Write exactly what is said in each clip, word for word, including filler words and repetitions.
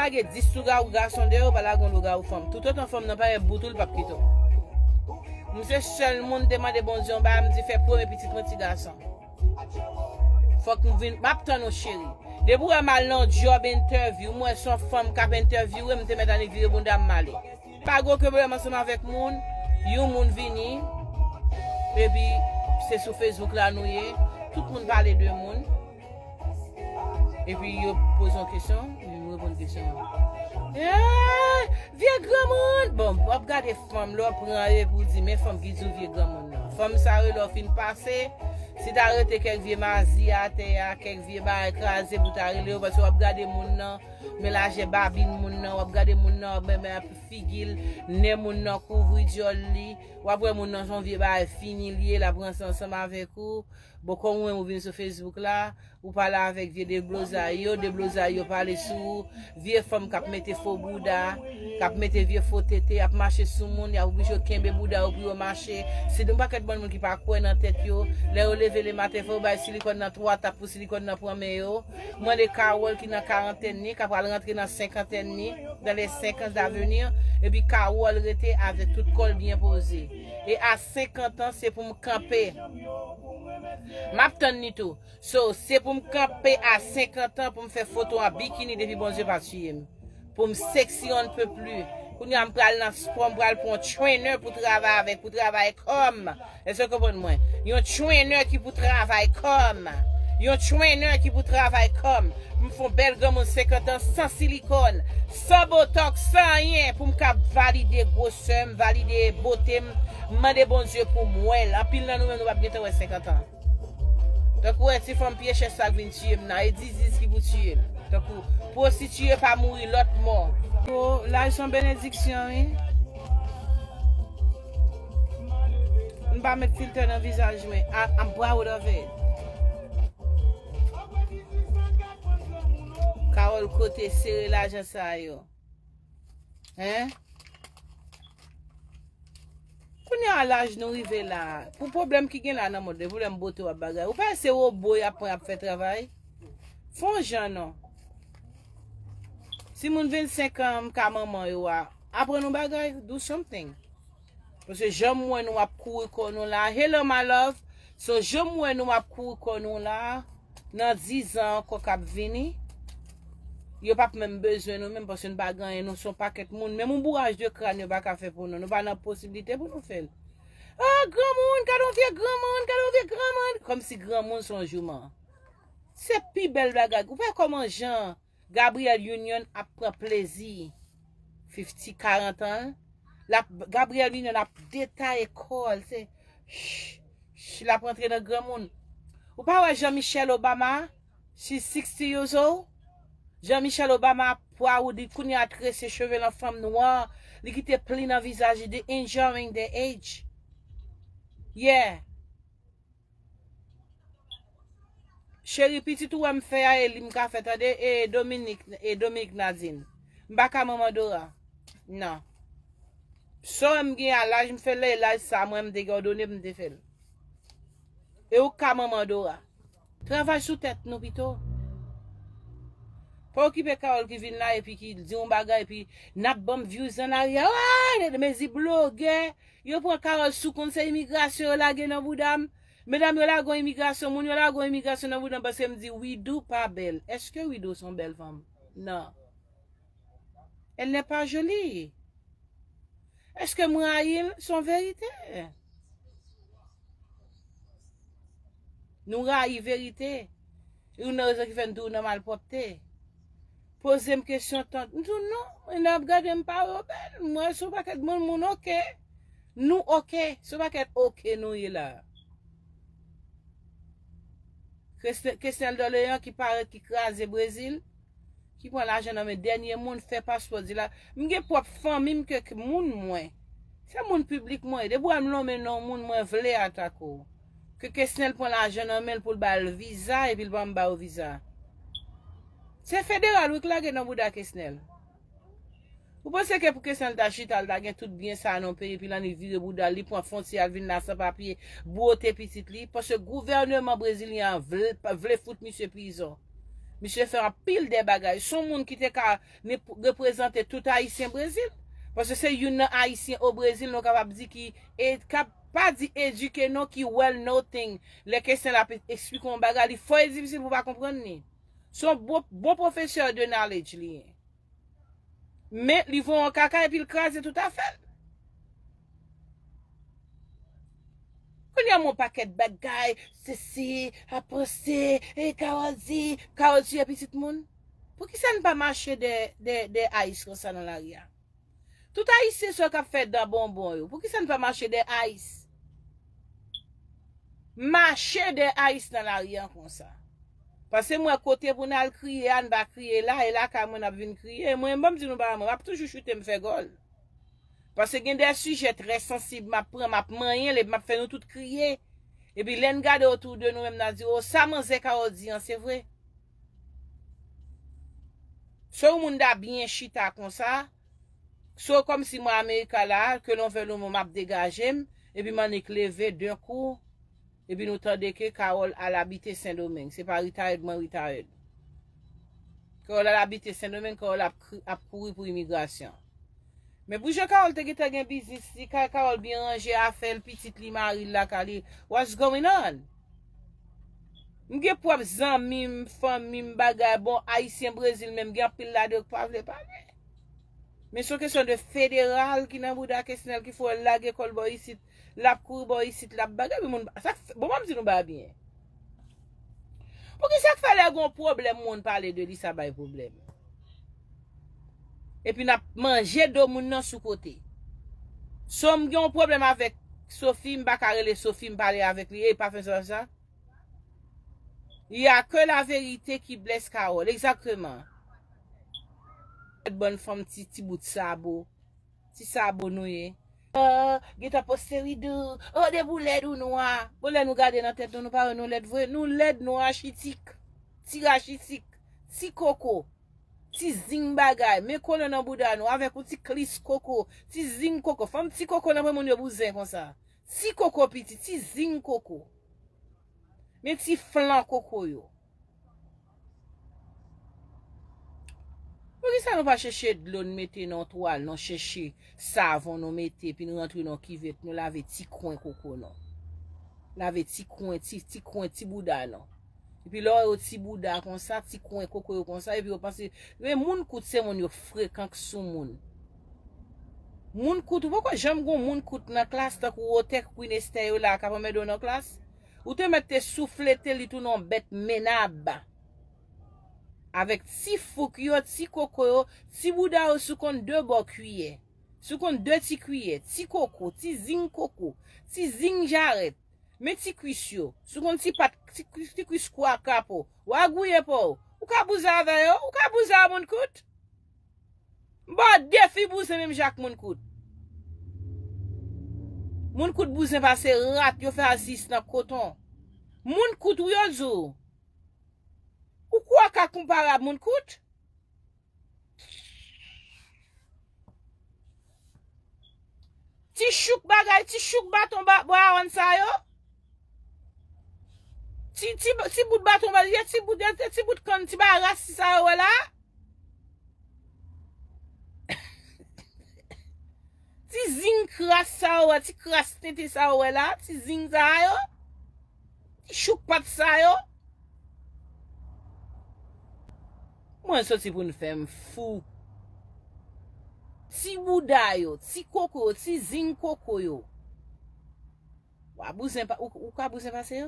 Lage dis lougawou gason deyò, pa lage yon lougawou fanm. Toutotan fanm nan pa gen bout ou, l p ap kite w. M se sèl moun te mande Bondye yon bagay, m di fè premye pitit mwen ti gason. Fòk m vin, m ap tann ou cheri. Depi w wè m al nan yon job interview, m wè se yon fanm k ap entèvyouwe m, m te mèt annik vire bounda m ale. Pa gen okenn pwoblèm ansanm avèk moun, yon moun vini, epi se sou Facebook la nou ye, tout moun pale de moun. Epi yo poze yon kesyon, m reponn kesyon an. Eh, vye granmoun! Bon, w ap gade fanm, lè w pran epi w di, men fanm ki di w vye granmoun nan. Fanm sa yo, lè w fin pase, si ta rete kèk vye mazi atè a, kèk vye bagay kraze pou ta rele yo, paske w ap gade moun nan, men lajè babin moun nan, w ap gade moun nan, men, men figi l, nen moun nan kouvri dyòl li, w ap wè moun nan se yon vye bagay fini li ye, l ap ranse ansanm avèk ou. Bon, kòm ou menm ou vin sou Facebook la, ou pale avèk vye deblozay yo, deblozay yo pale sou ou, vye fanm k ap mete fo bouda, k ap mete vye fo tete, y ap mache sou moun, y ap oblije yo kenbe bouda yo pou yo mache. Se yon pakèt bann moun ki pa kwè nan tèt yo. Lè yo leve lematen, fò yo bay silikòn nan twa tap pou silikòn nan pran men yo. Mande Carole ki nan karantèn ni, k ap pral rantre nan senkantèn ni, dans les cinq ans d'avenir, epi Carole rete avèk tout kò l byen poze. E a senkant an, se pou m kanpe. M ap tann ni tou. So, se pou m kanpe a senkant an pou m fè foto an bikini depi Bondye pa tiye m. Pou m sexy on ne peut plus. Kounye a m pral nan spò, m pral pran yon trainer pou travay avèk, pou travay kò m. Èske w konprann mwen? Yon trainer ki pou travay kò m. Yon trainer ki pou travay kò m. M fè yon bèl granmoun senkant an san silikòn, san botox, san anyen pou m kab valide gwosè m, valide bote m. M mande Bondye pou m wè l. Anpil nan nou menm nou p ap gentan wè senkant an. Tankou wè ti fanm pye chèch sa k vin tiye m nan, e diziz ki pou tiye l. Tankou pwostitiye pa mouri lòt mò. Oh, laj se yon benediksyon, wi. M pa met filtè nan vizaj mwen. I, I'm proud of it. Carole, kote sere lajan sa yo? Hein? Kounye a laj nou rive la, pou pwoblèm ki gen la nan mond, pwoblèm bote w ap bagay. Ou pa wè se wobo y ap pran y ap fè travay? Fè yon jan non. Si moun vennsenk an, m ka manman yo a, aprann yon bagay, do something. Paske jan m wè nou ap kouri kò nou la. Hello, my love. So, jan m wè nou ap kouri kò nou la, nan diz an ankò k ap vini, yo p ap menm bezwen nou menm, paske nou pa gen anyen, nou se yon pakèt moun. Menm yon bouraj de kràn, yo pa ka fè pou nou. Nou pa nan posiblite pou nou fè l. Ah, granmoun, gade yon vye granmoun, gade yon vye granmoun. Kòmsi granmoun se yon jouman. Se pi bèl bagay. Ou pa wè kòman jan Gabrielle Union ap pran plezi. Fifty, karant an. L ap, Gabrielle Union ap detaye kò l, se ch, ch, l ap rantre nan granmoun. Ou pa wè Jean Michel Obama? She's sixty years old. Jean Michel Obama proud, li kounye a trese cheve l an fanm nwa. Li kite pli nan vizaj li, they enjoying their age. Yeah. Cheri, pitit ou wè m fè a, e li m ka fè, tande, e Dominique, e Dominique Nadine. M pa ka manman Dora. Non. Sa w wè m gen a laj m fè l la, e laj sa mwen m te gen òdone pou m te fè l. E ou ka manman Dora. Travay sou tèt nou pito. Pa okipe Carole ki vin la epi ki di yon bagay, epi n ap ban m views an arye. Ah, mezi blogè. Yo pran Carole sou kont, se imigrasyon yo lage nan bouda m. Medam yo lage yon imigrasyon, moun yo lage yon imigrasyon nan bouda m paske m di Widou pa bèl. Èske Widou se yon bèl fanm? Non. Elle n'est pas jolie. Èske m rayi l? Se yon verite. Nou rayi verite. Youn nan rezon ki fè n di w nan malpwòpte. Poze m kesyon, tant. M di w non, mwen n ap gade m pa wè w bèl. Mwen se yon pakèt moun, moun oke. Nou oke. Se yon pakèt oke nou ye la. Kesnel Dolean ki parèt, ki kraze Brezil, ki pran lajan nan men dènye moun, fè paspò, di la, m gen pwòp fanmi m ke, ke moun mwen. Se moun piblik mwen ye. Depi w wè m lonmen non moun, mwen vle atake w. Ke Kesnel pran lajan nan men l pou l ba l viza, epi l pa janm ba yo viza. Se federal wi k lage nan bouda Kesnel. Ou panse ke pou Kesnel ta chita, l ta gen tout byen sa nan peyi, epi l annik vire bouda l, li pran fwontyè, al vin la san papye, bwote pitit li, paske gouvèneman brezilyen an vle, vle fout misye prizon. Misye fè anpil de bagay. Se yon moun ki te ka ne- reprezante tout Ayisyen Brezil. Paske se youn nan Ayisyen o Brezil, nou kapab di ki, e, kap, pa di edike non, ki well know thing. Lè kesyon l ap eksplike yon bagay, li fò e difisil pou w pa konprann li. Se yon bon, bon pwofesè de knowledge li ye. Men li voye yon kaka epi l kraze tout afè l. Kounye a, yon pakèt bagay, sesi, a panse, e Carole di, Carole tiye pitit moun. Poukisa n pa mache de, de, de ice konsa nan lari a? Tout Ayisyen sa k ap fè dan bonbon yo, poukisa n pa mache de ice? Mache de ice nan lari a konsa. Paske m wè kote pou n al kriye a, n pa kriye la, e lakay mwen n ap vin kriye. Mwen, ban m di nou bagay mwen, m ap toujou choute m fè gòl. Paske gen de sijè trè sansib, m ap pran, m ap manyen l, epi m ap fè nou tout kriye. Epi lè n gade otou de nou menm, n a di, o, sa manzè Carole di an, se vre. Se yon moun da byen chita konsa, se kòmsi mwen Amerika la, ke lon vè lon mwen m ap degaje m, epi m annik leve de kou, epi nou tande ke Carole al abite Sendomeng. Se pa retired mwen retired. Carole al abite Sendomeng, Carole ap, kri- ap kouri pou imigrasyon. Men pou jan Carole te gentan gen biznis li, kay Carole byen ranje afè l, pitit li, mari l lakay li. What's going on? M gen pwòp zanmi m, fanmi m, bagay, bon, Ayisyen Brezil menm, gen anpil ladan yo k pa vle pale. Men se yon kesyon de federal ki nan bouda Kesnel ki fè w lage kò l bò isit, l ap kouri bò isit, l ap bagay, epi moun, sa k fè, bon, ban m di nou bagay byen. Poukisa k fè lè gen yon pwoblèm, moun pale de li, sa bay pwoblèm? Epi n ap manje do moun nan sou kote. So m gen yon pwoblèm avèk Sophie, m pa ka rele Sophie, m pale avèk li, e pa fè sa, sa. Y a que la vérité qui blesse Carole. Egzakteman. Bann fanm ti, ti bout sabo. Ti sabo nou ye. Oh, gentan poste ridou. Oh, depi w lèd ou nwa. Bon, lè nou gade nan tèt nou, nou pa wè nou lèd vre. Nou lèd, nou rachitik. Ti rachitik. Ti koko. Ti zing bagay. Men konnen nan bouda nou. Avèk yon ti klis koko. Ti zing koko. Fanm ti koko nan pran moun yo bouzen konsa. Ti koko piti. Ti zing koko. Men ti flan koko yo. Poukisa nou pa chèche dlo n mete nan twal, nou chèche savon nou mete, epi n rantre nan kivèt, nou lave ti kwen koko nou. Lave ti kwen, ti, ti kwen, ti bouda nou. Epi lè w wè yo ti bouda konsa, ti kwen koko yo konsa, epi yo panse, men moun kout se moun yo frekan k sou moun. Moun kout, ou poko janm gon moun kout nan klas, tankou wotè Queen Esther yo la, k ap anmède w nan klas? Ou te mèt te souflete li tounen yon bèt menab. Avèk ti fouk yo, ti koko yo, ti bouda yo sou konn de bò kiyè. Sou konn de ti kiyè, ti koko, ti zing koko, ti zing jarèt. Men ti kwis yo, sou konn ti pat, ti, kwis- ti kwis kwa kapo. W a gouye pa w. Ou ka bouzen avè yo, ou ka bouzen a moun kout. M ba w defi bouzen menm jan ak moun kout. Moun kout bouzen pase rat yo fè asiz nan koton. Moun kout wi yo di w. Ou kwè w ka konpare ak moun kout? Ti chouk bagay, ti chouk baton ba, bwa wonn sa yo. Ti, ti, ti bout baton ba, ye ti bout, ye ti bout kann, ti bagay rasi sa yo wè la. Ti zing kras sa yo wè, ti kras tenten sa yo wè la, ti zing sa yo. Ti chouk pat sa yo. Mwen soti pou n fè m fou. Ti bouda yo, ti koko yo, ti zing koko yo. W a bouzen pa, ou, ou ka bouzen pase yo?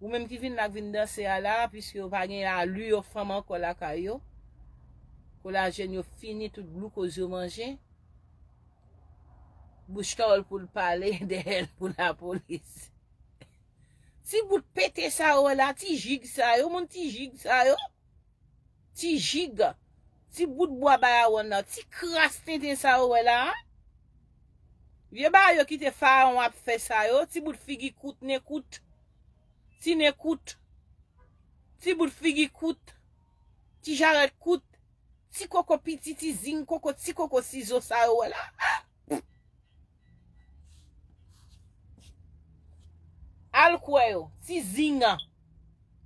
Ou menm ki vin la, k vin danse a la, piske yo pa gen ali yo fanm ankò lakay yo. Kolajèn yo fini, tout gloukoz yo manje. Bouch Carole pou l pale, dèyè l pou lapolis. Ti bout pete sa yo wè la, ti jig sa yo, moun ti jig sa yo. Ti jig, ti bout bwa bayawonn nan, ti kras tenten sa yo wè la a. Vye bagay yo kite farawon ap fè sa yo, ti bout figi kout, nen kout, ti nen kout, ti bout figi kout, ti jarèt kout, ti koko piti, ti zing koko, ti koko sizo sa yo wè la a. Al kwè yo, ti zing an.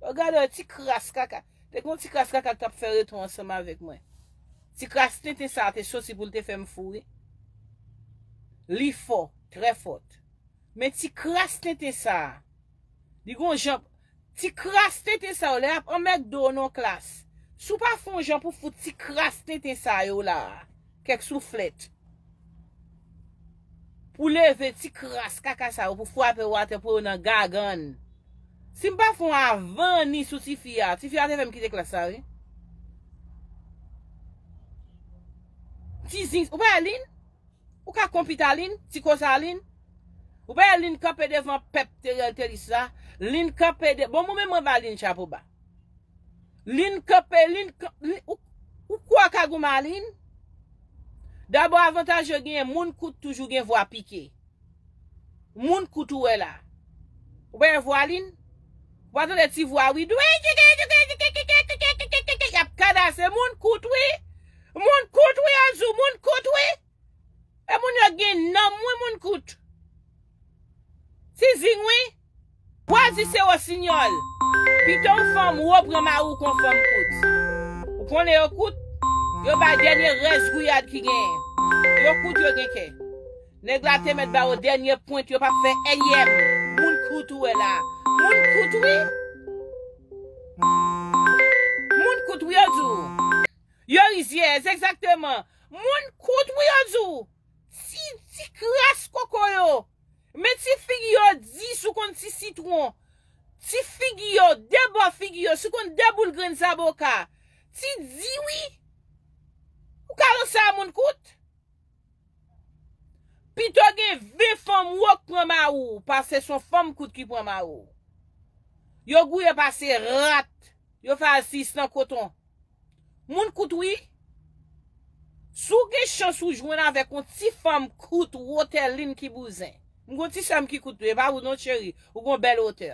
Yo gade ti kras kaka. Te gen yon ti kras kaka ki t ap fè retou ansanm avèk mwen. Ti kras tenten sa a te soti pou l te fè m fou, wi. Li fò, trè fòt. Men ti kras tenten sa a, li gon jan, ti kras tenten sa yo, lè y ap anmègde w nan klas, si w pa fè yon jan pou fout ti kras tenten sa yo la, kèk souflèt, pou leve ti kras kaka sa yo, pou frape w atè, pou yo nan gagann. Si m pa fè yon avani sou tifi a, tifi a te fè m kite klas la, wi. Ti zin, ou pa wè Lin? Ou ka konpit a Lin, ti koze a Lin? Ou pa wè Lin kanpe devan pèp te, te lis la? Lin kanpe de, bon, mwen menm mwen ba Lin chapo ba. Lin kanpe, Lin, kan- Lin- ou, ou kwè w ka goumen a Lin? Dabò, avantaj yo genyen, moun kout toujou gen vwa pike. Moun kout ou wè la. Ou pa wè vwa Lin? Ou pa tande ti vwa wi. Y ap kadase moun kout wi. Moun kout wi, Anjou, moun kout wi. E moun yo gen nanm wi, moun kout. Ti zing wi. Wa di se wosinyòl. Pito yon fanm wo pran mari w kon fanm kout. Ou konnen yo kout, yo bay dènye rès gouyad ki genyen. Yo kout, yo gen kè. Nèg la te mèt ba yo dènye pwent, yo p ap fè ènyèm. Moun kout ou wè la. Moun kout wi. Moun kout wi, yo di w. Yo rizyèz, egzakteman. Moun kout wi, yo di w. Ti, ti kras koko yo. Men ti figi yo di si w konn ti sitwon. Ti figi yo, de bò figi yo, si w konn de boul grenn zaboka. Ti di wi. Ou ka lanse a moun kout? Pito gen ven fanm wo k pran mari w, pase se yon fanm kout ki pran mari w. Yo gouye pase rat, yo fè al sis nan koton. Moun kout wi. Si w gen chans ou jwenn avèk yon ti fanm kout wotè Lin ki bouzen. M gon ti sè m ki kout tou, e pa ou non cheri, ou gon bèl wotè.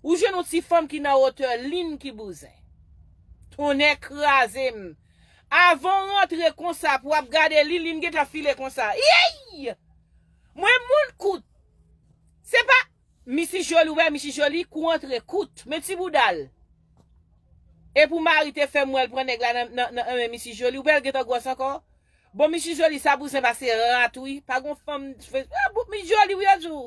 Ou jwenn yon ti fanm ki nan wotè Lin ki bouzen. Tonnè kraze m. Avan w rantre konsa pou w ap gade li, Lin gentan file konsa. Yey! Mwen moun kout. Se pa Misi Joli, ou wè Misi Joli, kou antre kout. Men ti bouda l. E pou mari te fè m wè l pran nèg la nan, nan, nan, nan men Misi Joli, ou wè l gentan gwòs ankò? Bon, Misi Joli, sa bouzen pase rat wi. Pa gon fanm, ah, bon, Misi Joli, wi, yo di w.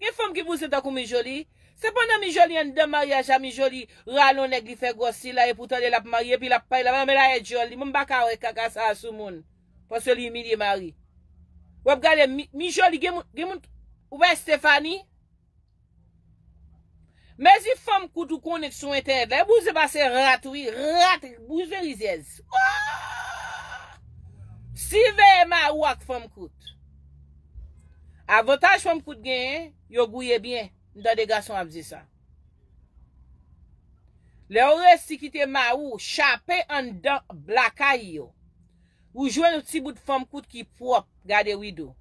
Gen fanm ki bouzen tankou Misi Joli. Se pandan Misi Joli anndan maryaj la, Misi Joli rale yon nèg li fè gwòs li la, epi w tande l ap marye, epi l ap pale, l ap, men la e dyòl li. Mwen m pa ka wè kaka sa a sou moun. Paske li imilye mari. W ap gade Mi-, Misi Joli, gen moun, gen moun, ou wè Stephanie? Mezi fanm kout ou konnen k sou entènèt la. E bouzen pase rat wi. Rat, bouzen rizyèz. Oh! Siveye mari w ak fanm kout. Avantaj fanm kout genyen, yo gouye byen. M tande gason ap di sa. Lè w resi kite mari w chape anndan blakay yo, ou jwenn yon ti bout fanm kout ki pwòp. Gade Widou.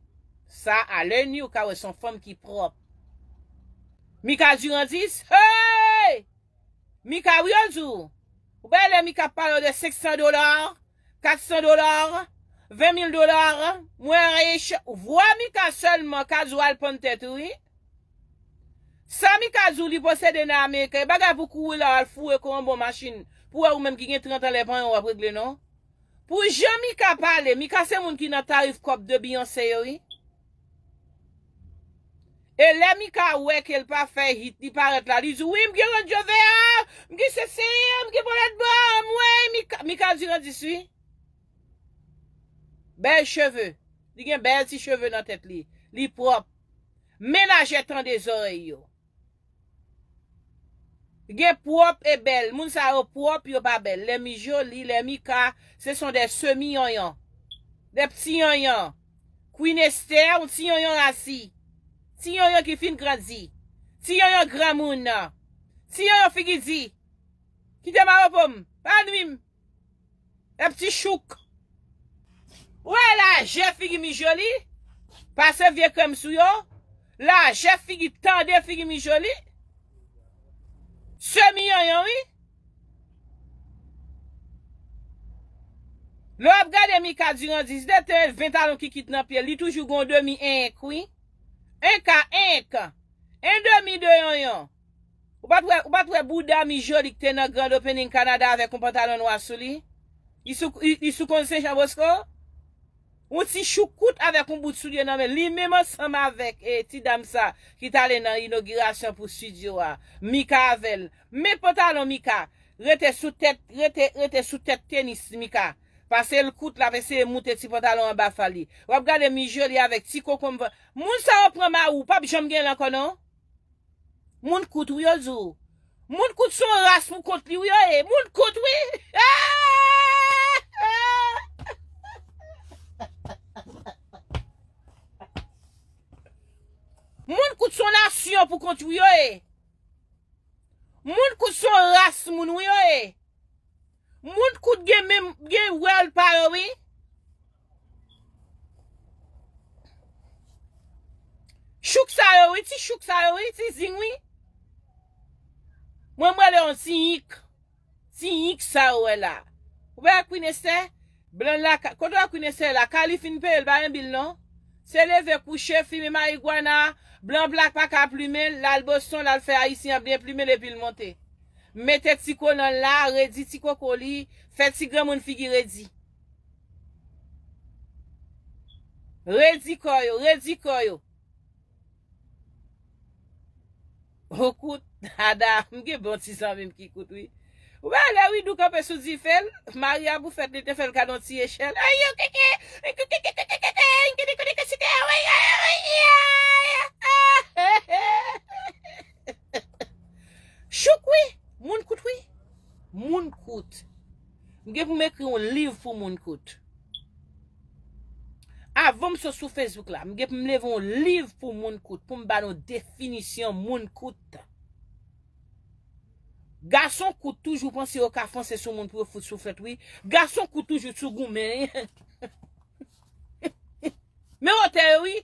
Sa, a lè ni, ou ka wè se yon fanm ki pwòp. Mika Durandis, hey! Mika, wi, yo di w. Ou pa wè lè Mika ap pale w de senk san dola, kat san dola, ven mil dola, mwen rich. Vwa Mika sèlman ka di w al pann tèt ou, wi. Sa Mika di w li posede nan Ameriken, e bagay pou kouri la, al foure kò w anba yon machin. Pou wè ou menm ki gen trant an lè pa yon w ap regle, non. Pou jan Mika pale, Mika se moun ki nan tarif kòb de Beyoncé yo, wi. E lè Mika wè ke l pa fè hit, li parèt la, li di, wi, m gen Range Rover, m gen sesi, m gen Bolèt Bò, m wè Mika, Mika Durandis, wi. Bèl cheve. Li gen bèl ti cheve nan tèt li. Li pwòp. Mennaj tande zòrèy yo. Gen pwòp e bèl. Moun sa yo pwòp, yo pa bèl. Les Mi Joli, les Mika, ce sont des semi-yonyon. Des petits yonyon. Queen Esther, yon ti yonyon rasi. Ti yonyon ki fin grandi. Ti yonyon granmoun. Ti yonyon figi di. Kite m a repo m. Pa nwi m. Lè ti chouk. Ou wè lajè figi Mi Joli? Pase vye krèm sou yo. Lajè figi, tande figi Mi Joli. Semi yonyon, wi. Lè w ap gade Mika Durandis, de te ven talon ki kit nan pye l, li toujou gon demi enk, wi. Enk a enk. En demi de yonyon. Ou pa t wè, ou pa t wè bouda Miss Jolie ki te nan grand opening Canada avèk yon pantalon nwa sou li? Li sou, li, li sou kont Sen Jan Bosko? Yon ti choukout avèk yon bout soulye nan men. Li menm ansanm avèk, eh, ti dam sa ki t ale nan inogirasyon pou studio a. Mika avè l. Men pantalon Mika. Rete sou tèt, rete, rete sou tèt tenis Mika. Pase l kout, l ap eseye moute ti pantalon anba fa li. W ap gade Miss Jolie avèk ti kokonm. Moun sa yo pran mari w, p ap janm gen l ankò non. Moun kout wi yo di w. Moun kout se yon ras pou kont li wi yo ye. Moun kout wi. Moun kout se yon nasyon pou kont wi yo ye. Moun kout se yon ras moun wi yo ye. Moun kout gen menm, gen wèl pa yo wi. Chouk sa yo wi, ti chouk sa yo wi, ti zing wi. Mwen m rele yon ti yik. Ti yik sa yo wè la. Ou wè Queen Esther? Blan la, ka- kote wè Queen Esther la? Kali fin peye l, pa gen bil non. Se leve kouche, fimen marigwana, blan blak pa ka plimen l, l al Boston, l al fè ayisyen an byen plimen l epi l monte. Mete ti kolan l la, redi ti koko li, fè ti granmoun figi redi. Redi kò yo, redi kò yo. Ou kout, Ada, m gen bon ti zanmi m ki kout wi. Ou wè lè Widou kanpe sou dife l, Maria pou fèt li te fè l kado yon ti echèl. Ay yo keke, keke, keke, keke, keke, keke, keke, keke, keke, keke, Chouk wi, moun kout wi. Moun kout. M gen pou m ekri yon liv pou moun kout. Avan m sot sou Facebook la, m gen pou m leve yon liv pou moun kout, pou m ba nou definisyon moun kout. Gason kout toujou panse yo ka fonse sou moun pou yo fout souflèt wi. Gason kout toujou sou goumen. Men wotè yo wi.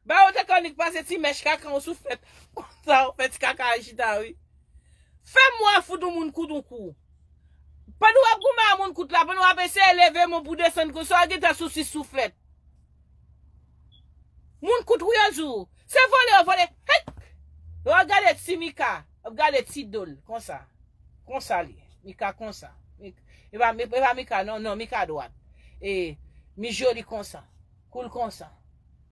Ba yo te konik pase ti mèch kaka w sou fèt. Konsa w fè ti kaka a chita wi. Fè m wè fout yon moun kout yon kou. Pandan w ap goumen a moun kout la, pandan w ap eseye leve men w pou desann konsa, w gentan sou sis sou fèt. Moun kout wi yo di w. Se vole yo vole. Hèk! Yo ap gade ti Mika. Yo ap gade ti do l. Konsa. Konsa li. Mika konsa. Mik- E pa, e pa Mika non, non, Mika dwat. E Miss Jolie konsa. Kou l konsa.